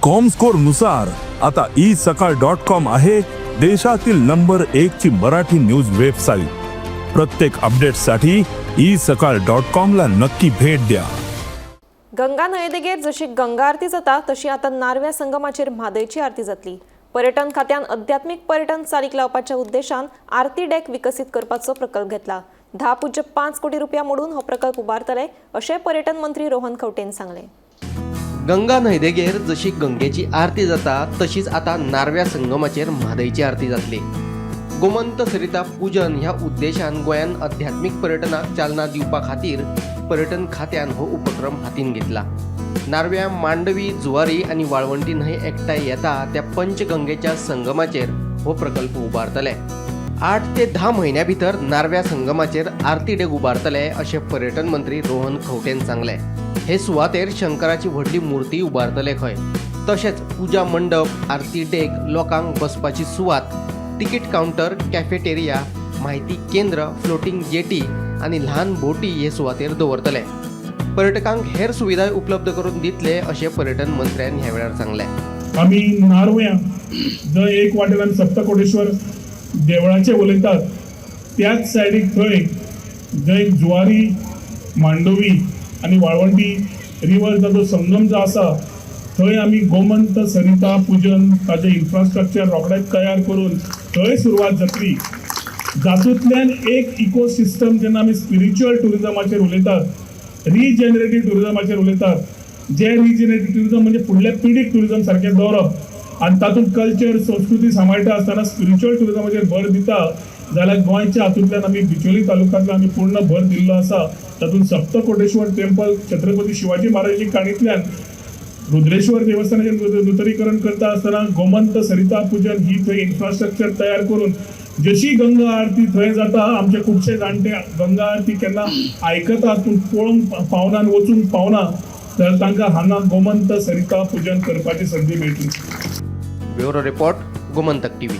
Comscore नुसार आता E सकाळ डॉट कॉम आहे देशातील नंबर एक ची मराठी न्यूज वेबसाईट. प्रत्येक अपडेटसाठी ई सकाळ डॉट कॉम ला नक्की भेट द्या. गंगा न्हंयेदेगेर जशी गंगा आरती जाता, तशी आतां नार्व्या संगमाचेर म्हादयची आरती जातली. पर्यटन खात्यान अध्यात्मीक पर्यटन चालीक लावपाच्या उद्देशान आरती डेक विकसीत करपाचो प्रकल्प घेतला. 10.5 कोटी रुपया मोडून हो प्रकल्प उबारतले, अशें पर्यटन मंत्री रोहन खंवटेन सांगलें. गंगा न्हंयदेगेर जशी गंगेची आरती जाता, तशीच आतां नार्व्या संगमाचेर म्हादयची आरती जातली. गोमंत सरिता पूजन ह्या उद्देशान गोंयान अध्यात्मीक पर्यटनाक चालना दिवपा खातीर पर्यटन खात्यान हो उपक्रम हातीन घेतला. नार्व्या मांडवी, जुवारी आनी वाळवंटी न्हंय एकठांय येता त्या पंचगंगेच्या संगमाचेर हो प्रकल्प उबारतले. 8 ते 10 म्हयन्या भितर नार्व्या संगमाचेर आरती डेक उबारतले, अशें पर्यटन मंत्री रोहन खंवटेन सांगलें. हे सुवातेर शंकराची व्हडली मूर्ती उबारतले खंय. तशेंच पुजा मंडप, आरती डेक, लोकांक बसपाची सुवात, तिकीट कावंटर, कॅफेटेरिया, माहिती केंद्र, फ्लोटींग जेटी आनी ल्हान बोटी हे सुवातेर दवरतले. पर्यटकांक हेर सुविधाय उपलब्ध करून दितले, अशें पर्यटन मंत्र्यान ह्या वेळार सांगलें. आमी नार्व्यां जंय एक वाटेन आमी सप्तकोटेश्वर देवळाचे उलयतात, त्याच सायडीक थंय जंय जुवारी, मांडोवी आनी वाळवंटी रिवर जो संगम जो आसा, थंय आमी गोमंत सरिता पुजन ताजें इन्फ्रास्ट्रक्चर रोखडेंच तयार करून थंय सुरवात जातली. जातूंतल्यान एक इकोसिस्टम, जेन्ना आमी स्पिरिच्युअल टुरिजमाचेर उलयतात, रिजनरेटीव टुरिजमाचेर उलयतात, जे रिजनरेटीव टुरिजम म्हणजे फुडल्या पिढीक टुरिजम सारकें दवरप आनी तातूंत कल्चर, संस्कृती सांबाळटा आसतना स्पिरिच्युअल टुरिजमाचेर भर दिता जाल्यार गोंयच्या हातूंतल्यान आमी बिचोली तालुक्यांतल्यान आमी पूर्ण भर दिल्लो आसा. तातूंत सप्तकोटेश्वर टेम्पल, छत्रपती शिवाजी महाराजाची काणींतल्यान रुद्रेश्वर देवस्थानाचें नुतनीकरण करता आसतना गोमंत सरिता पूजन ही थंय इन्फ्रास्ट्रक्चर तयार करून जशी गंगा आरती थंय जाता, आमचे खुबशे जाणटे गंगा आरती केन्ना आयकतात पूण पळोवंक पावना आनी वचूंक पावना, जाल्यार तांकां हांगा गोमंत सरिता पूजन करपाची संदी मेळटली. Bureau report, Gomantak TV.